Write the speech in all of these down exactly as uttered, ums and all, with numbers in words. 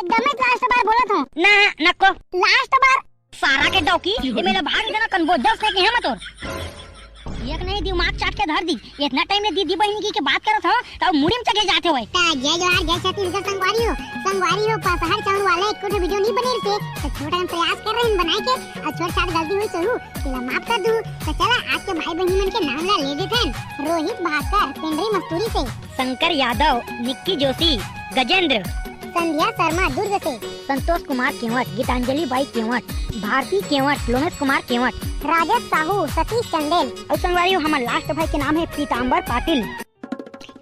दमेच last बार बोलत हूँ। ना, नको। लास्ट बार। सारा के डौकी, ये मेरे भाग इतना कन्बोजस फेंके हैं मैं तोर। एक नहीं दिमाग चाट के धर दी। इतना टाइम ले दीदी बहिनी की के बात करत हो, तब मुड़ी में चढ़े जाते हुए। ता जय जोहार, जय छत्तीसगढ़ संगवारी हो। संगवारी हो, पसहर चाउर वाला एक कोठो वीडियो नहीं बने रहते, तो छोटा हम प्रयास कर रहे हैं बनाए के, और छोट छाट गलती हुई सहू, तेला माफ कर दू। तो चला आज के भाई बहिनी मन के नाम ला ले देते हैं। रोहित भास्कर, पेंडरी मस्तूरी से। शंकर यादव, निक्की जोशी, गजेंद्र। संध्या शर्मा, दुर्ग से। संतोष कुमार केवट, गीतांजलि बाई केवट, भारती केवट, लोमेश कुमार केवट। राजेश साहू, सतीश चंदेल। और संगवारी हो, हमार लास्ट भाई के नाम है पीताम्बर पाटिल।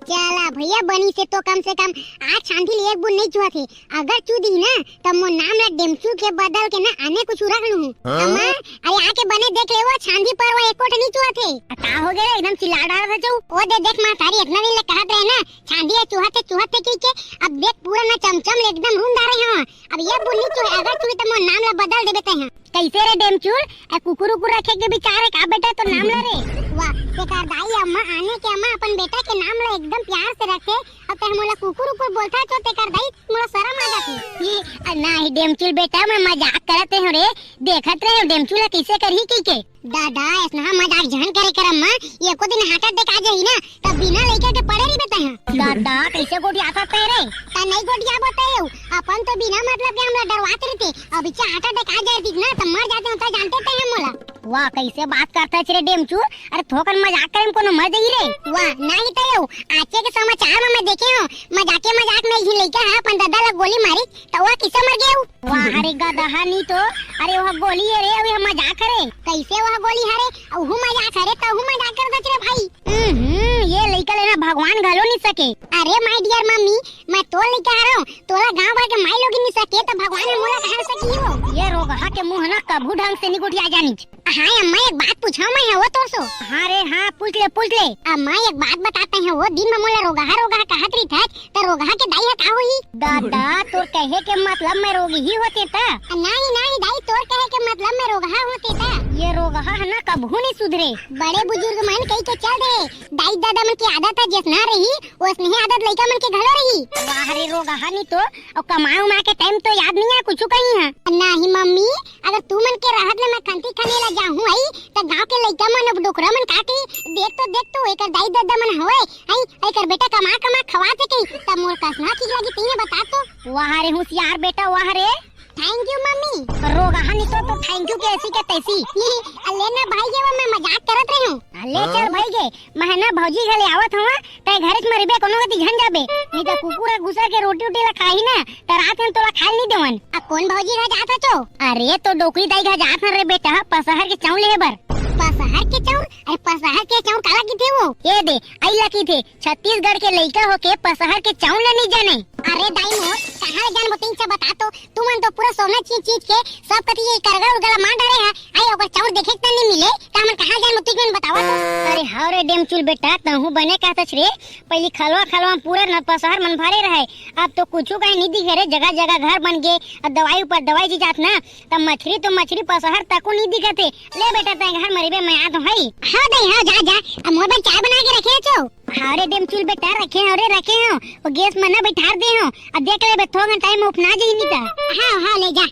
चला भैया, बनी से तो कम से कम आज छांदी ले एक बूंद नहीं चुहा थे। अगर चू दी ना, तब मोर नाम ला डेमचू के बदल के ना आने कुछ रख लूं। हाँ? अम्मा, अरे आके बने देख ले, वो छांदी पर वो एको ठन नहीं चुहा थे। आ, का हो गया रे? एकदम चिल्ला डारा था चू। ओ दे देख माँ, तारी इतना दिन ले कहत रहे ना, छांदी है चुहा थे, चुहा थे की के। अब देख पूरा ना चमचम ले एकदम रूंद आ रहे हैं। अब ये बूंद नहीं चुहे, अगर चुहे तो मोर नाम ला बदल देबे तैं। कैसे रे डेमचूल? ए, कुकुर उकुर रखे के विचार है का बेटा तो नाम ला रे? वाह, तेकर दाई अम्मा आने के अम्मा अपन बेटा के नाम ला एकदम प्यार से रखे। अब तैं मोला कुकुर उकुर बोलता तो तेकर दाई मोला शरम आ जाती। ये, आ, नहीं डेमचूल बेटा, मैं मजाक करत रहे हूँ रे, देखत रहे हूँ डेमचूल ला कैसे करही की के। दादा, ऐसना मजाक झन करे कर अम्मा, एको दिन हार्ट अटैक आ जाही ना, तब बिना लइका के पड़े रहिबे तैं। दादा, कैसे गोठियाथस तैं रे? ता नहीं गोठियाबो तैं, अपन तो बिना मतलब के हमला डरवात रहिते, अब इच्छा हार्ट अटैक आ जाए दिख ना, तब मर जाते होता जानते तैं मोला। वाह, कैसे बात करथस रे डेमचू, अरे थोकन मजाक करे में कोनो मर जाही रे। वाह, नहीं तैं, आचे के समाचार में मैं देखे हूँ, मजाके मजाक में एक झिन लइका है अपन दादा ला गोली मारी, त ओहा कइसे मर गे अउ? वाह रे गदहा नी तो, अरे ओहा गोली हे रे, अउ एहा मजाक हरे। कइसे ओहा गोली हरे? अउ हू मजाक हरे, त हू मजाक करत हच रे भाई। हम्म, ये लइका ले ना भगवान घलो नी सके। अरे my dear मम्मी, मैं तोर लइका हरव, तोला गांव भर के माई लोगिन नी सके, त भगवान ह मोला कहां सकी हो? ये रोगहा के मुंह ना कभू ढंग से नी गोठिया जानी। हाय अम्मा, एक बात पूछव मैं हवो तोर सो। हाँ रे हाँ, पूछ ले, पूछ ले। अम्मा, एक बात बता, तैं हवो दिन म मोला रोगहा रोगहा कहत रहिथस, त रोगहा के दाई ह का होही? दादा, तोर कहे के मतलब मैं रोगही होते त? नहीं नहीं दाई, तोर कहे के मतलब मैं रोगहा होते त? ये रोगहा ह ना कभू नहीं सुधरे। बड़े बुजुर्ग मन कही के चल दे, दाई दादा मन के आदत ह जैसना रही, वैसने ही आदत लइका मन के घलो रही। वाह रे रोगहा नी तो, अउ कमाए उमाए के टाइम तो याद नहीं है कुछ कहीं है। नहीं मम्मी, अगर तू मन के रहत ले मैं खंती खने ला जाहूं आई, त गांव के लइका मन अब डोकरा मन काटी, देख तो, देख तो, एकर दाई ददा मन हवय, आई, एकर बेटा कमा कमा खवाथे कही, त मोर कसना ठीक लगी, तइने बता तो। वाह रे होशियार बेटा, वाह रे। Thank you mummy. रोगहा नी तो, तो thank you के ऐसी के तैसी। ले ना भाई, ये वो मैं मजाक करत रहे हूँ। ले चल भाई के, मैं ना भौजी घरे आवत हूँ, तैं घरे में रहिबे, कोनो कती झन जाबे, नहीं त कुकुर ह घुसर के रोटी उटी ला खाही ना, त रात में तोला खाए नहीं देवन। आ कौन भौजी घर जात हचो? अरे तो डोकरी दाई घर जात हन रे बेटा, पसहर के चाउर लेहे बर। पसहर के चाउर? अरे पसहर के चाउर काला किथे वो? ये दे, आई ला किथे, छत्तीसगढ़ के लइका होके पसहर के चाउर ला नहीं जाने। अरे दाई मोर, कहाँ ले जानबो, तइसे बता तो, तुमन तो पूरा सोना चीज चीज के सब कती ये करगा उरगा ला मार डारे हा। आई ओकर चाउर देखे के नहीं मिले, त हमन कहाँ जान, तुमन बतावा तो। अरे हाव रे डेमचुल बेटा, तहूँ बने कहत हच रे। पहिली खलवा खलवा म पूरा न पसहर मन भरे रहे, अब तो कुछु कहीं नहीं दिखे रे। जगह जगह घर बन गे, अब दवाई ऊपर दवाई जी जात ना, तब मछरी तो मछरी पसहर तको नहीं दिखत हे। ले बेटा तैं घर म रहिबे, मैं आत हूँ हई। हाँ दाई हाँ, जा जा, अब मोर बर चाय बना के रखे हचो। हाँ रे डेमचुल बेटा, रखे हो रे, रखे हो, वो गैस म ना बैठार दे हो, अब देख लेबे थोड़ा टाइम म उपना जाही नहीं त। हाँ हाँ, ले जा।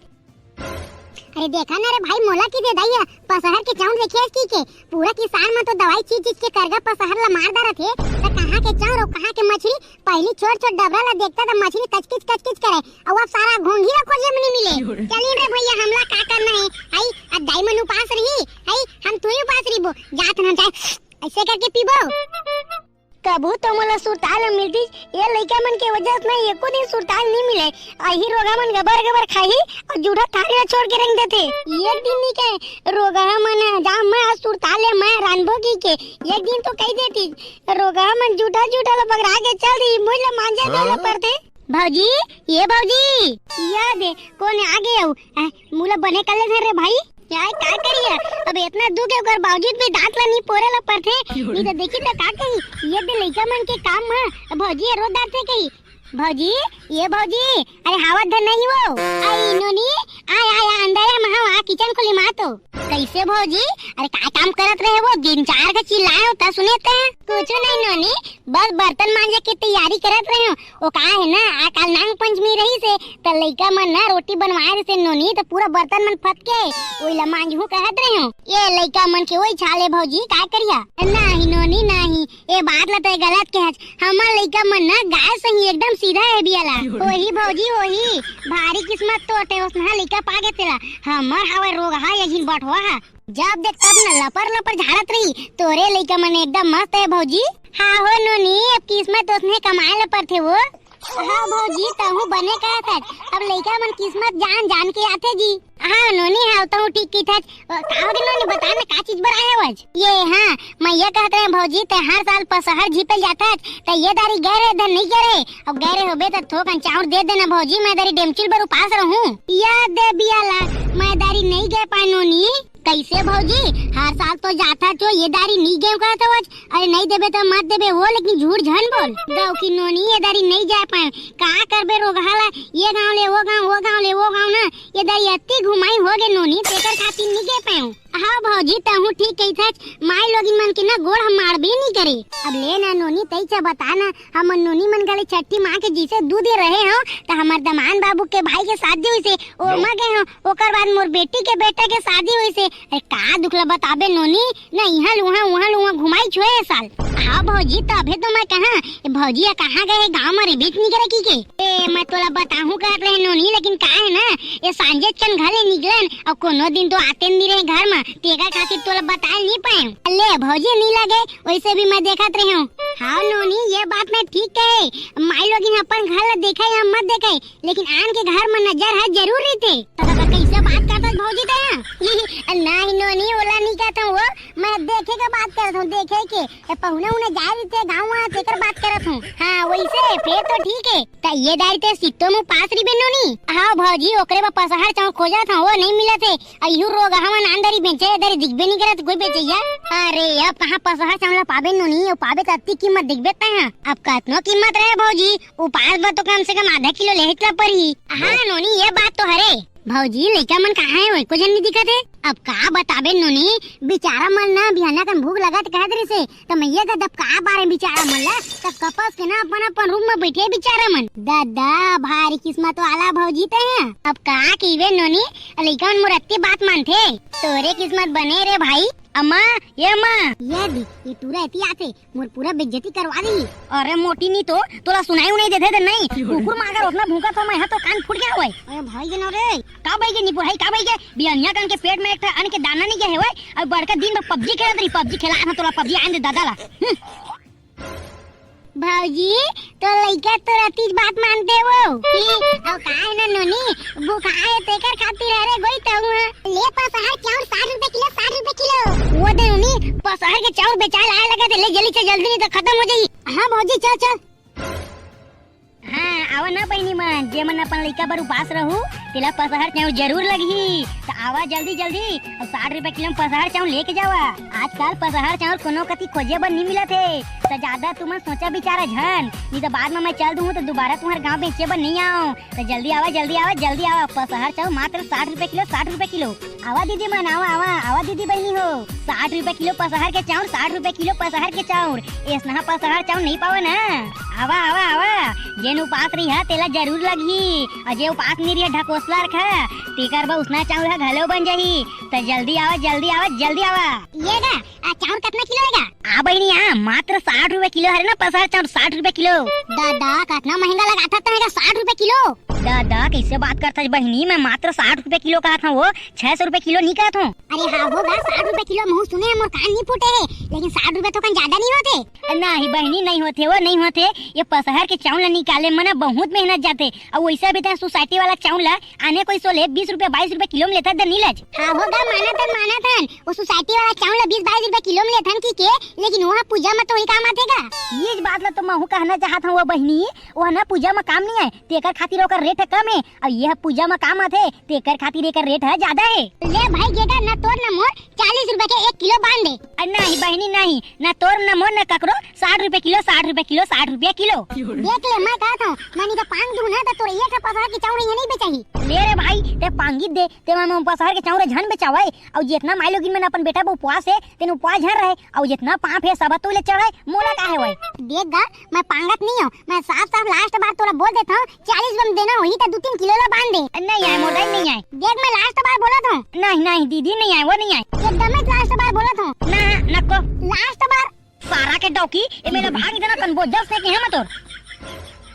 अरे देखा ना रे भाई, मोला किथे दाई ह पसहर के चाउर देखे हस कहिके। पूरा किसान मन तो दवाई छींच छींच के करगा पसहर ला मार डारत हे, त कहाँ के चाउर अउ कहाँ के मछरी। पहिली छोट छोट डबरा ला देखता त मछरी कचकिच कचकिच करे, अउ अब सारा घोंघी ला खोजे म नहीं मिले। चलिन रे भैया, हमला का करना हे? हई, अब दाई मन उपास रही, हई, हम थोड़ी उपास रहिबो। जात हन चाय ऐसे करके पीबो। कभू तो मोला सुरताल ह मिलतिस, ये लइका मन के वजह से ना एको दिन सुरताल नहीं मिले। आही रोगहा मन गबर गबर खाही अउ जूठा थारी ला छोड़ के रेंग देथे। एक दिन नहीं कहे, रोगहा मन जा मैं आज सुरताल ले मैं रांधबो कहिके, एक दिन तो कहि देतिस। रोगहा मन जूठा जूठा ला बगरा के चल दी, मुझ ला मांजे धरे ला हाँ? पड़थे। भौजी, ये भौजी। या दे, कोन आगे हो? आ, मुला बने कर ले रे भाई। यार, का करिए? अब इतना दुख हे, ओकर बावजूद भी दांत ला नहीं पोरे ला पड़थे। नहीं तो देखी तो का कही, ये दे लइका मन के काम ह। भौजी, ये रो दांत हे कही। भौजी, ये भौजी, अरे हावत धर नहीं वो। आई नोनी, आय, आय, आय, अंदर है, महा आके किचन खुली माँ तो। कैसे भौजी? अरे का काम करत रहे वो? दिन चार के चिल्लाए हो त सुने ते। कुछ नहीं नोनी, बस बर्तन मांजे के तैयारी करत रहे हो। वो का है ना, आ काल नांग पंचमी रहिसे, त लइका मन ना रोटी बनवाए रहिसे नोनी, त पूरा बर्तन मन फटके, ओइला मांजहूं कहत रहे हो। ये लइका मन के वही चाल है भौजी, का करिया? नहीं नोनी नहीं, ए बात ला तो गलत कहच। हमर लइका मन ना गाय सही एकदम सीधा है बियाला। होही भौजी होही, भारी किस्मत तो ते ओसनहा लइका पागे तेला। हमर हवे रोगहा ये झिन बटवा हा। जब देख तब न लपर लपर झाड़त रही। तोरे लइका मन एकदम मस्त है भौजी। हाँ हो नोनी, अब किस्मत ओसने कमाए ला परथे वो। हाँ भौजी, तहूँ बने कहत हच। अब लइका मन किस्मत जान जान के आथे जी। हाँ नोनी, हाँ तहूँ ठीक की थच। अ, का होगे नोनी, बता ना का चीज बर आए हवच? ये हाँ, मैं ये कहत रहे भौजी, ते हर साल पसहर झिपल जाथच, ते ये दारी गए रहे धन नहीं गए रहे। अब गए रहे होबे त थोकन चाउर दे देना भौजी, मैं दारी डेमचिल बर उपास रहूं। या दे बियाला, मैं दारी नहीं गए पाए नोनी। कैसे भौजी, हर साल तो जाथच, ये दारी नहीं गए कहत हवच। अरे नहीं देबे तो मत देबे वो, लेकिन झूठ झन बोल। गाँव की नोनी ये दारी नहीं जाए पाए। का करबे रोगहा ला, ये गाँव ले वो गाँव, वो गाँव ले वो गाँव ना। ये दारी अति घुमाई होगे नोनी, तेकर खातिर नहीं गए पाए। हाँ भौजी, तहूँ ठीक कहिथच, माई लोगिन मन के ना गोड़ हम मारबे नहीं करे। अब ले ना नोनी, तई चा बता ना, हमर नोनी मन घले छठी माँ के जिसे दू दिन रहे हो, त हमर दमान बाबू के भाई के शादी होइसे, ओमा गए हो, ओकर बाद मोर बेटी के बेटा के शादी होइसे। अरे का दुख ला बताबे नोनी, ना इहाँ लुहा, उहाँ लुहा घुमाई छुए ए साल। हाँ भौजी, तभे तो मैं कहा, ए भौजी, ये कहाँ गए? गाँव में रिबीट नहीं करे की के? ए, मैं तोला बताहूँ कहत रहे नोनी, लेकिन का है ना, ये सांझे चन घर ले निकलन, और कोनो दिन तो आते नहीं रहे घर में, तेकर खातिर तोला बताए नहीं पाए। ले भौजी, नहीं लगे, वैसे भी मैं देखत रहे हूँ। हाँ नोनी, ये बात मैं ठीक कहे, माई लोगिन अपन घर ला देखे या मत देखे, लेकिन आन के घर में नजर है जरूर रहिथे। त, त, त, कैसे बात करत हस भौजी ते? नहीं नोनी, ओला नहीं कहत हूँ वो, मैं देखे के बात करत हूँ, देखे के। ए, पहुना उना जाए रहिथे गाँव वहाँ, तेकर बात करत हूँ। हाँ, वैसे फेर तो ठीक है। त ये दारी ते सित्तो में पास रहिबे नोनी। हाँ भौजी, ओकरे बा पसहर चाउर खोजत हूँ, वो नहीं मिलत है। अउ इहू रोगहा मन आन दारी बेचे, ए दारी दिखबे नहीं करत कोई बेचैया। अरे, अब कहाँ पसहर चाउर ला पाबे नोनी, अउ पाबे त अत्ती कीमत देखबे तहाँ। अब कतनो कीमत रहे भौजी, उपास बर तो कम से कम आधा किलो लेहेच ला परही। हाँ नोनी, ये बात तो हरे। भौजी, लइका मन कहाँ है, वही को झन नहीं दिखत है। अब का बताबे नोनी, बिचारा मन ना बिहाना कन भूख लगत कहत रहिसे, त मैं ये कहत अब का बारे बिचारा मन ला, त कपस के ना अपन अपन रूम में बैठे बिचारा मन। दादा, भारी किस्मत वाला भौजी ते हैं। अब का कहिबे नोनी, लइका मन मोर अत्ती बात मानथे। तोरे किस्मत बने रे भाई। अम्मा, ये अम्मा। ये दी, ये टूरा एती आथे, मोर पूरा बेइज्जती करवा दी। अरे मोटी नी तो, तोला सुनाई उनाई देथे ते नहीं? कुकुर मागर ओतना भूखा तो मैं हा तो कान फूट गया होय। अरे भाई के ना रे। का भाई के नी भाई, का भाई के? बियनिया कन के पेट में एक ठा अन्न के दाना नहीं गए होय, और बड़का दिन भर पबजी खेलत रही, पबजी खेला ना तोला पबजी आन दे दादा ला। हम्म। भौजी, तो लइका तो रतीज बात मानते वो। की, अब का है ना नोनी, भूखा है तेकर खातिर अरे गोई तऊ है। ले पसहर चाउर साठ रुपए किलो, साठ रुपए किलो। वो दे नोनी, पसहर के चाउर बेचाए लाए लगा थे, ले जल्दी से जल्दी नहीं तो खत्म हो जाई। हाँ भौजी, चल चल। हाँ, आवा ना बहिनी मन, जे मन अपन लइका बर उपास रहू, तेला पसहर चाउर जरूर लगही। त आवा जल्दी जल्दी, अउ साठ रुपए किलो में पसहर चाउर लेके जावा। आजकल पसहर चाउर कोनो कति खोजे बर नहीं मिलत हे, त ज्यादा तुमन सोचा बिचारा झन, नहीं तो बाद में मैं चल दूँ तो दोबारा तुम्हारे गाँव बेचे बर नहीं आऊँ। त जल्दी आवा, जल्दी आवा, जल्दी आवा, पसहर चाउर मात्र साठ रुपए किलो, साठ रुपए किलो। आवा दीदी मन, आवा, आवा, आवा दीदी बहिनी हो। साठ रुपए किलो पसहर के चाउर, साठ रुपए किलो पसहर के चाउर। एसनहा पसहर चाउर नहीं पावा ना। आवा, आवा, आवा। जेन उपास रही है, तेला जरूर लगही। अउ जे उपास नहीं रही है, ढकोसला रखा, तेकर बर उसना चाउर है, घलो बन जाही। त जल्दी आवा, जल्दी आवा, जल्दी आवा। ये गा, आ चाउर कतना किलो हे गा? आ बहिनी, आ मात्र साठ रुपए किलो हरे ना, पसहर चाउर साठ रुपए किलो। दादा, कतना महंगा लगाथा तमें गा, साठ रुपए किलो। दादा, कैसे बात करता है बहिनी, मैं मात्र साठ रुपए किलो कहा था, वो छह सौ रुपए किलो नहीं कहा था। अरे हाँ हो गा, साठ रुपए किलो महू सुने हैं, मोर कान नहीं फूटे है, लेकिन साठ रुपए तो कन ज्यादा नहीं होते। नहीं बहिनी, नहीं होते वो, नहीं होते। ये पसहर के चाउर ला निकाले मना बहुत मेहनत जाते, और वैसे भी तो सोसाइटी वाला चाउर ला आने कोई सो ले बीस रुपए, बाईस रुपए किलो में लेता दे नीलज। हाँ हो गा, माना थन, माना थन। वो सोसाइटी वाला चाउर ला बीस बाईस रुपए किलो में लेथन की के, लेकिन वहाँ पूजा में तो वही काम आथे गा। ये बात ला तो महू कहना चाहत हूँ वो बहिनी, वो ना पूजा में काम नहीं आए, तेकर खातिर ओकर रेट ह कम हे, अउ ये ह पूजा म काम आथे, तेकर खातिर एकर रेट ह ज्यादा हे। ले भाई गेटा, ना तोर ना मोर, चालीस रुपया के एक किलो बांध दे। अ, नहीं बहिनी, नहीं, ना तोर ना मोर ना ककरो, साठ रुपया किलो, साठ रुपया किलो, साठ रुपया किलो। देख ले, मैं कहत हूँ, मैं नहीं तो पांग दूं ना, तो तोर एक ठा पसहर के चाउर ये नहीं बेचाही। ले रे भाई, ते पांगी दे, ते मैं पसहर के चाउर झन बेचावय। अउ जितना माई लोगिन मन अपन बेटा पे उपवास हे, तेन उपवास झन रहे, अउ जितना पाप हे सब तो ले चढ़ाए, मोला का हे वय? देख गा, मैं पांगत नहीं हूँ, मैं साफ साफ लास्ट बार तोला बोल देता हूँ, चालीस बम देना होही त दू तीन किलो ला बांध दे। नहीं आए मोर दाई, नहीं आए। देख मैं लास्ट बार बोलत हूँ। नहीं नहीं दीदी, नहीं आए, वो नहीं आए। एकदम लास्ट बार बोलत हूँ। ना, नको। लास्ट बार। सारा के डौकी, ए मेला भाग देना कन बोझल से के हम तोर।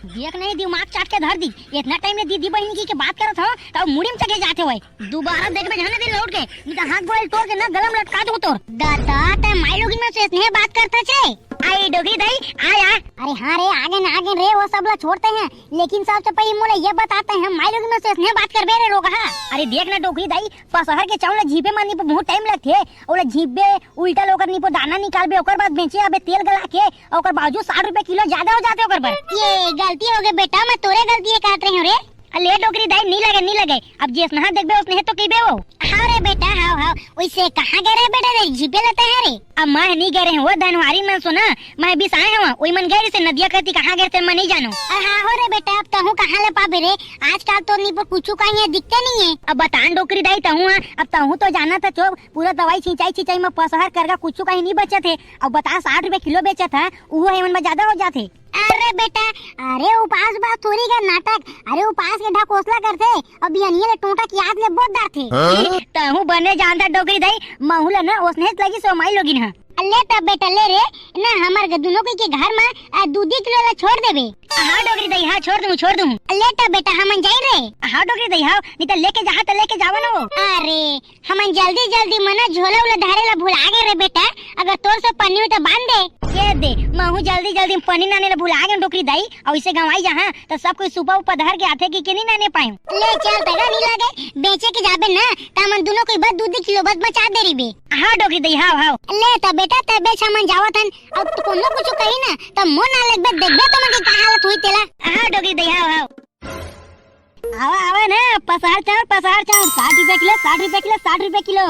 देख नहीं दिमाग चाट के धर दी, इतना टाइम ले दीदी बहिनी की के बात करत हूँ, तब मुड़ी में चढ़े जाते हुए। दोबारा देखबे झन दिन लौट के, नहीं तो हाथ गोड़ तोड़ के ना गला में लटका दूं तोर। दादा, ते माई लोगिन में से स्नेह बात करता छे। आई डोगरी दाई, आया। अरे हाँ रे, आगे ना आगे रे, वो सब ला छोड़ते हैं, लेकिन सबसे पहले मोला ये बताते हैं, माई लोगिन में से स्नेह बात करबे रे रोगहा। अरे देख ना डोगरी दाई, पसहर के चाउर ला झीपे मारनी पे बहुत टाइम लगथे, ओला झीपबे, उल्टा लोकर निपो दाना निकालबे, ओकर बाद बेचे आबे तेल गला के, ओकर बावजूद साठ रुपया किलो ज्यादा हो जाथे ओकर बर। ये गलती हो गई बेटा, मैं तोरे गलती है कहत रही हूँ रे। अ, ले डोकरी दाई, नी लगे, नी लगे। अब जेसनहा देखबे, ओसने तो कहिबे वो। हाँ रे बेटा, हाँ, हाँ। वैसे कहाँ गए रहे बेटा रे, झीपे लेते हैं रे? अब मैं नी गए रहे हूँ, वो धनवारी मन सुना, मैं बिसाए हूँ, वही मन गए से नदिया कती कहाँ गए से मैं नहीं जानू। अ, हाँ हो रे बेटा, अब तहूँ कहाँ ले पाबे रे? आजकल तो नी पर कुछ कहीं है, दिखते नहीं है। अब बतान डोकरी दाई तहूँ, हाँ, अब तहूँ तो जाना था चोप, पूरा दवाई छिंचाई छिंचाई में पसहर करगा कुछ कहीं नहीं बचत है। अब बता, साठ रुपए किलो बेचत है, उहो हेमन में ज्यादा हो जाथे। अरे बेटा, अरे उपास बात थोड़ी का नाटक, अरे उपास के ढकोसला करथे, अब बिहनिया ले टोंटा की याद ले बोत डारथे। हाँ? तहूँ बने जानता डोकरी दाई, महू ल न ओसने लगी सो माई लोगिन ह। ले तब बेटा ले रे, ना हमर ग-, दुनो कोई के घर म, आ, दू दी किलो ला छोड़ देबे। हाँ डोकरी दाई, हाँ छोड़ दूँ, छोड़ दूँ। ले तब बेटा हमन जाई रे। हाँ डोकरी दाई, हाँ, नहीं तो लेके जा, तो लेके जावा ना वो। अरे, हमन जल्दी जल्दी मना झोला उला धरे ला भुला गए रे बेटा, अगर तोर से पन्नी हुई तो बांध दे। ये दे, महू जल्दी जल्दी पन्नी नाने ला भुला गए डोकरी दाई, अउ इसे गंवाई जहाँ तो सब कोई सुपा उपा धर के आथे कि के नहीं नाने पाए। ले चल तगा नहीं लगे, बेचे के जाबे ना, त हमन दुनो कोई बस दू दी किलो बस बचा दे रही बे। हाँ डोकरी दाई, हाँ, हाँ। ले त बेटा, त बेच हमन जावत हन, अब तो कोनो कुछ कही ना, त मोर ना लगबे, देखबे तो मन के का हालत हुई तेला। हाँ डोकरी दाई, हाँ, हाँ। आवा, आवा ना, पसार चाउर, पसार चाउर, साठ रुपया किलो, साठ रुपया किलो, साठ रुपया किलो।